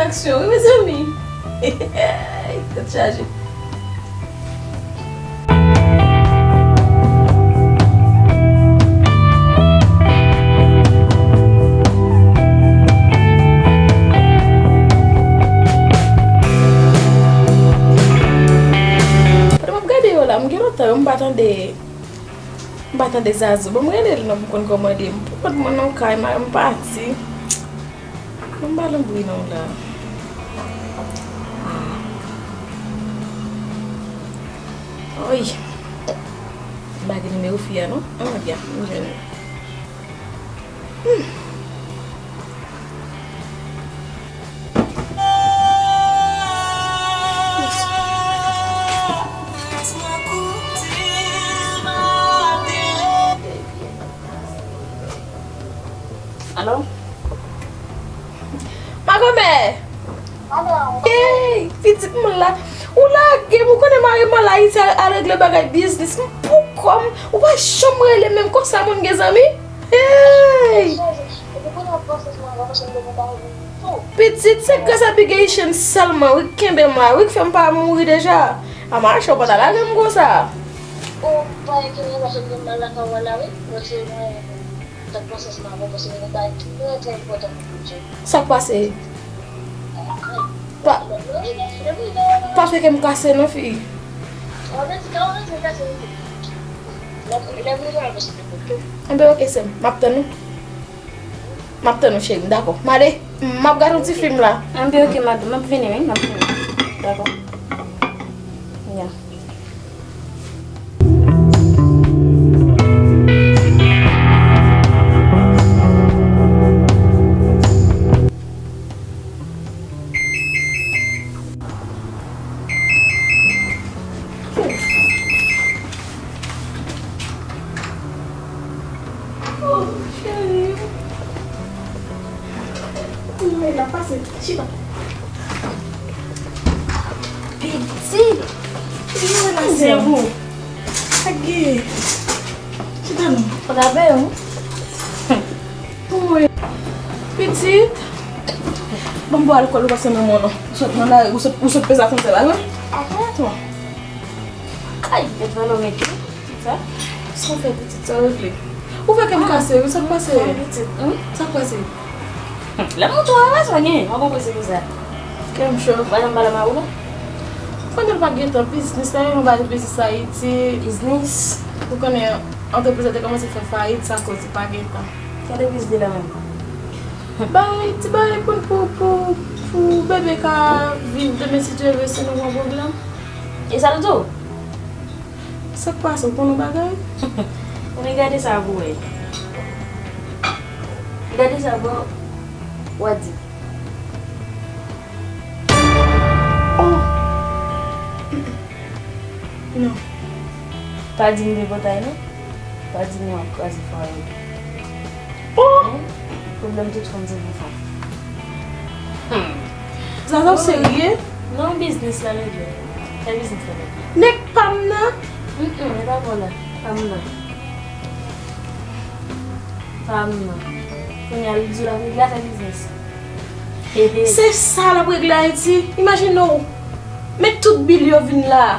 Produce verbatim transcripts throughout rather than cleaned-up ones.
Aksyon, wi, mezanmi. Tèt chaje. Pandan m ap gade yo la, m gen lontan yo m pa tande, m pa tande Zazou. Bon, m rele l non pou konn kòman li ye. M poko t mwen nan kay, m pati. Bon, m pa nan bri non la. Oy. M pa gen nimewo fi a non. An, byen, m jwenn li. Hmm. Alo? Makomè! Ey, pitit mwen la. Ou lage m, ou konnen mari m al Ayiti al, al regle bagay biznis. M pou kò m, ou pa janm rele menm konsa moun gen zanmi. Ey! Pitit, se gras a Big Haitian sèlman, wi, k kenbe m la, wi, k fè m pa mouri deja. A mache, ou pa ta lage m konsa. Ou pa gen ki rezon fè m mal lakay ou la, wi. Sa k pase? Pa, pa fè kè m kase non, fi. Enben, oke, sè m. M ap tann ou. M ap tann ou, cheri m. Dakò. M ale. M ap gade yon ti fim la. Enben, oke, madanm. M ap vini, wi. M ap vini. Dakò. Ya. Oh, cheri. Kounya l ap pase. Chita. Pitit. Kounya l ap pase, wi. Agi. Chita non. Frape, wi. Wi. Pitit. Bon, bò alkòl ou pase nan men w non. Ou sot nan lari, ou sot, ou sot peze a fwontyè la, wi. Atann. Ay, tèt valò mete. Sa? Sa w fè pitit sa regle? Ou fè kè m kase, wi, sa k pase? Sa k pase? Lè m montre w, sa gen, w ap konprann se pou sa. Kè m cho. Ou pa janm pale ma ou non? Konnen l pa gen tan, biznis la, yon bagay biznis Ayiti. Biznis? Ou konnen, antrepriz la te kòmanse fè fayit, sa koz li pa gen tan. Ki antrepriz li la menm? Bay ti bagay pou, pou, pou, pou bebe ka viv demen si Dye vle, si nou pran pwoblèm. E sa l di w? Sa k pase, ou konn yon bagay? Ou vin gade sa pou wè. Gade sa pou w a di. Oh! Non. Pa di m de bòtay non. Pa di m w ap kraze fwa yo. Oh! Pwoblèm tout fanm se pou fanm. Hmm. Zaza, w serye? Non, biznis la regle. Fè biznis la regle. Nèg pa m nan? Mm, mm, e pa bon la. Pa m nan. Pa m nan. Kounye a, li di w l ap regle afè biznis. Se sa l ap regle Ayiti. Imajine w. Men tout bil yo vin la.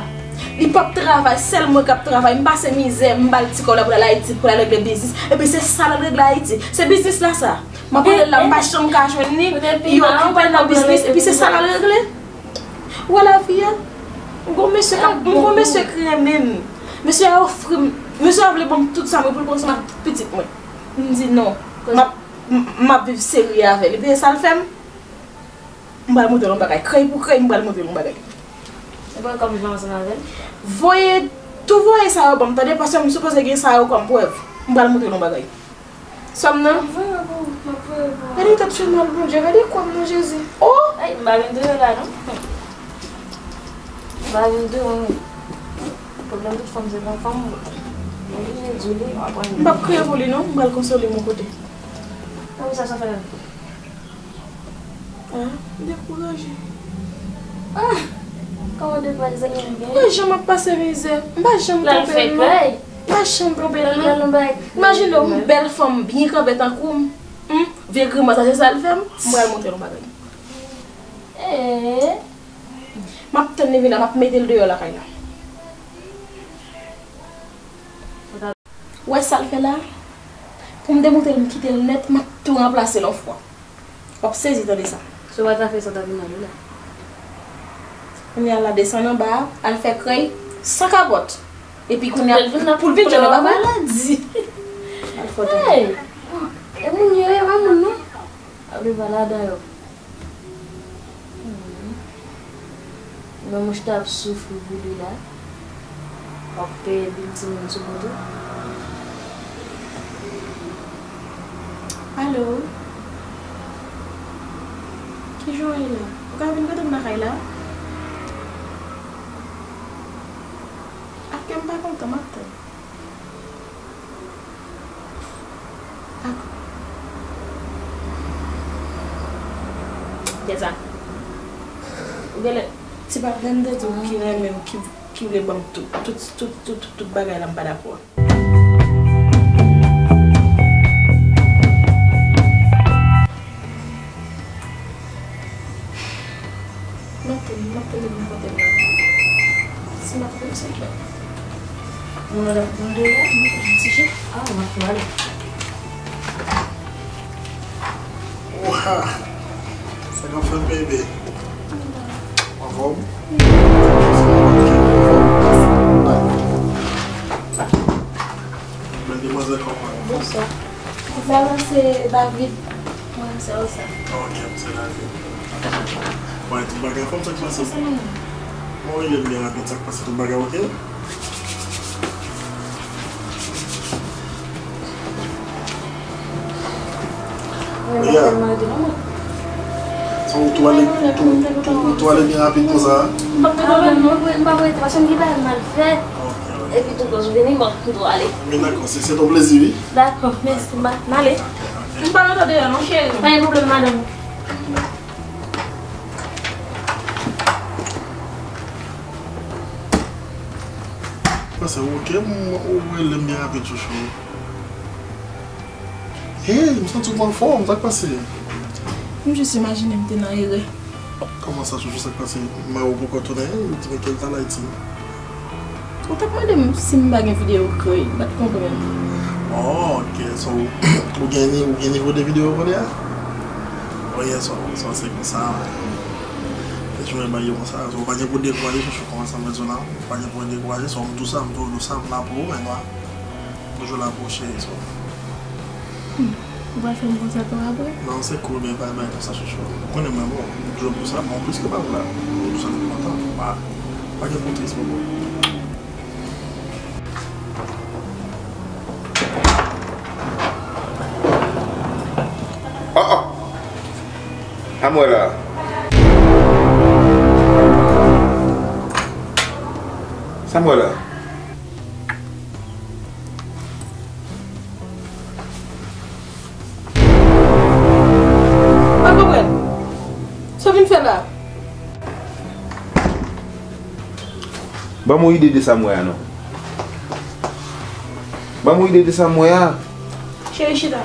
Li p ap travay, sèl mwen k ap travay. M pase mizè, m ba l ti kòb la pou l al Ayiti, pou l al regle biznis. Epi se sa l al regle Ayiti. Se biznis la sa. M ap rele l la, m pa janm ka jwenn li. Li okipe l nan biznis, epi se sa l al regle. Ou wè lavi a? M gon mesye k ap, m gon mesye k renmen m. Mesye a ofri m, mesye a vle ban m tout sa m gen pou l pran swen ak pitit mwen. M di non. M ap, m, m ap viv serye avè l. Epi se sa l fè m. M pral montre l yon bagay. Krèy pou krèy, m pral montre l yon bagay. Ou pral kòm viv ansanm avè l? Voye, tou voye sa yo ban m, tande, paske m sipoze gen sa yo kòm prèv. M pral montre l yon bagay. Sòm nan? M ap voye yo pou ou, m ap voye yo pou ou. Gade tèt fè mal, Bondye, gade kwa m nan Jezi. Oh! Ay, m pa vin touye w la, non. M pa vin touye w, non. Pwoblèm tout fanm se pou fanm. M oblije di w li, m ap pran. M p ap kriye pou li, non. M pral konsole m yon kote. Kòman sa, sa fè la? Ah, m dekouraje. Ah! Kòman dekouraje zanmi m gen? Mwen jan m ap pase mizè. M pa janm twonpe l non. M pa janm twonpe l non. Imajine w, yon bèl fanm byen kanpe tankou m. Hmm? Vye grimas la, se sa l fè m. M pral montre l yon bagay. Ee. M ap tann li vin la, m ap mete l deyò lakay la. Ou wè sa l fè la? Pou m demontre l, m kite l nèt, m ap tou ranplase l yon fwa. W ap sezi tande sa. Si w pa ta fè sa, w ta vin nan li la. Kounye a la, desann anba a, al fè krèy san kapòt. Epi kounye a, pou l vin jwenn ou pa vre? Maladi. Al fè w tande. Hey! E moun yo ye, pa moun non. Ap leve ladan yo. Hmm. Men mouch t ap soufri pou li la. W ap peye bil timoun sou kont ou. Alo? Kijan w ye la? Ou ka vin kote m lakay la? Ak kè m pa kontan, m ap tann. Ak. Gad sa. Ou genlè. Ti pap, lè m te di w ki renmen m, ki, ki vle ban m tout, tout, tout, tout, tout bagay la, m pa dakò. M ap tann, m ap tann depi kote m la. Si m ap tann, se kè. Moun nan ap tann de la, m ap tann ti je. Ah, m ap tou ale. Waw! Sa k ap fèt, baby? Anfòm? Bèl demwazèl, kòman? Bonswa. Sa la se David. Mwen, se Rosa. Ok, m se David. Bon, tout bagay anfòm, sa k pase? Sa, sa, non, non. Mwen rele m byen rapid, sa k pase, tout bagay ok? Mwen pa fè maladi non, mwen. So, ou tou ale, ou tou, ou tou ale byen rapid konsa? M pa p gen pwoblèm non, m pa prete, paske m gen bagay m al fè. Ok, ok. Epi tou, lè w vini, bon, m tou ale. Men dakò, se, se ton plezi, wi. Dakò, mèsi, m a, m ale. Ok, ok. M pa rete deyò non, cheri. Pa gen pwoblèm, madanm. Pase, ok, m, ou rele m byen rapid, chouchou. Hey, m santi w pa anfòm, sa k pase? M jis imajine m te nan erè. Kòman sa, chouchou, sa k pase? Mari w poko tounen, li di m ke l t al Ayiti. Ou t ap mande m si m pa gen videyo krèy, m pa t konprann. Oh, ok, so, ou gen ni-, ou gen nivo de videyo kounye a? Oh, yeah, so, so, se konsa. Se jwenn bagay yo konsa, so, ou pa gen pou dekouraje, chouchou, kòman sa m vle di w la? Ou pa gen pou dekouraje, so, m di w sa, m di w sa, m la pou ou, men non. Toujou la pou ou, cheri, so. Hmm. Ou pral fè m konsa tou apre? Non, se cool, men pa bay konsa, chouchou. Ou konnen mwen bon, m toujou pou sa, bon, plis ke pa vle la. Ou toujou sa depi lontan. Pa, pa gen pou tris, bobo. Oh, oh! Sa m wè la? Sa m wè la? Pa konprann. Sa w vin fè la? Ban m yon ide de sa m wè a non. Ban m yon ide de sa m wè a. Cheri, chita.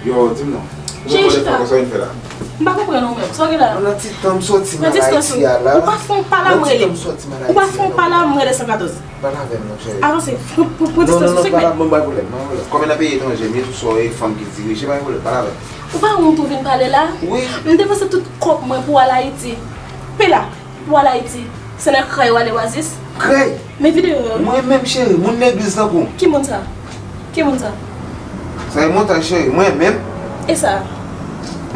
Yo, di m non. Cheri, chita. Sa w vin fè la? M pa konprann ou menm. Sa w gen la? Nan ti tan m sòti m al Ayiti a la. Ou pa fè yon pa la m rele. Nan ti tan m sòti m al Ayiti a la. Ou pa fè yon pa la m rele san katòz. Pale avè m non, cheri. Avanse. Pran, pran, pran distans ou, sèk mèt. Non, non, non, pa la, bon, pa pwoblèm, pa pwoblèm. Kòm n ap peye etranje, m ye sou sò e fanm ki dirije, pa gen pwoblèm, pale avè m. Ou pa wont ou vin pale la? Wi. M depanse tout kòb mwen pou al Ayiti. Pe la. Pou al Ayiti, se nan krèy w ale, Oasis? Krèy? Men videyo yo. Mwen menm, cheri, moun legliz tankou w. Ki moun sa? Ki moun sa? Sa e montaj, cheri, mwen menm. E sa?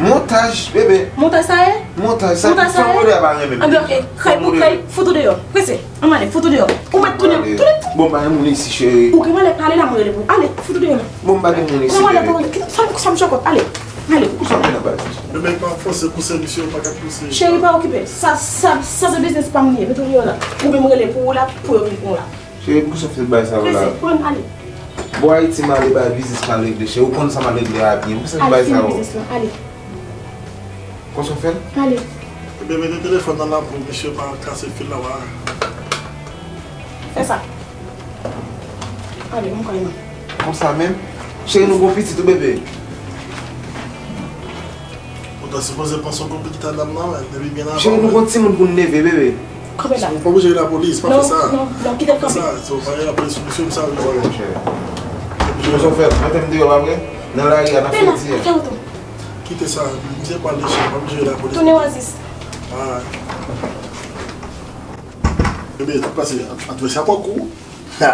Montaj, bebe. Montaj sa ye? Montaj, sa tout fanm modèl pa renmen m. Anben, ok, krèy pou krèy, fout ou deyò. Prese, ann ale, fout ou deyò. Ou mèt tounen, tounen. Bon, pa gen moun isi, cheri. Ou gen malè pale la, mwen rele pou ou. Ale, fout ou deyò. Bon, m pa gen moun isi, bebe. Sa m, sa m chokot, ale. Ale. Ou sòti nan bal. Bebe pa fòse pouse misye, ou pa ka pouse. Cheri, pa okipe. Sa, sa, sa se biznis pa m li ye. Mete w deyò la. Ou menm rele pou ou la, pou yo vin pran w la. Cheri, poukisa w fè bay sa yo la? Prese, pran, ale. Bò Ayiti m ale bay biznis m al regle, cheri. Ou konn sa m al regle a byen. Poukisa w fè bay sa yo? Ale, fini biznis lan, ale. Konsa w fè l? Ale. Ebyen, mete telefòn nan la pou misye pa kase fil la, wa. Fè sa. Ale, m kwè non. Konsa menm? Cheri, nou gon pitit wi, bebe. Ou Mwen sipoze pran swen konpli ki ta dam nan, men, depi byen avan. Cheri, nou gon timoun pou n leve, bebe. Kanpe la. Ou pa oblije rele lapolis, pa fè Non, sa. Non, non, kite l Pa fè kanpe. Sa, so, pa rele lapolis, misye m sa, Ok, cheri. Mwen sa fè, mete m deyò, pa vre? Nan lari a, nan Fè la, fredi a. fè woto. Kite sa, misye pale chè, pa oblije rele lapolis. Tounen Oasis. Ah. Bebe, tout pase, advèsè a pran kou. Ha!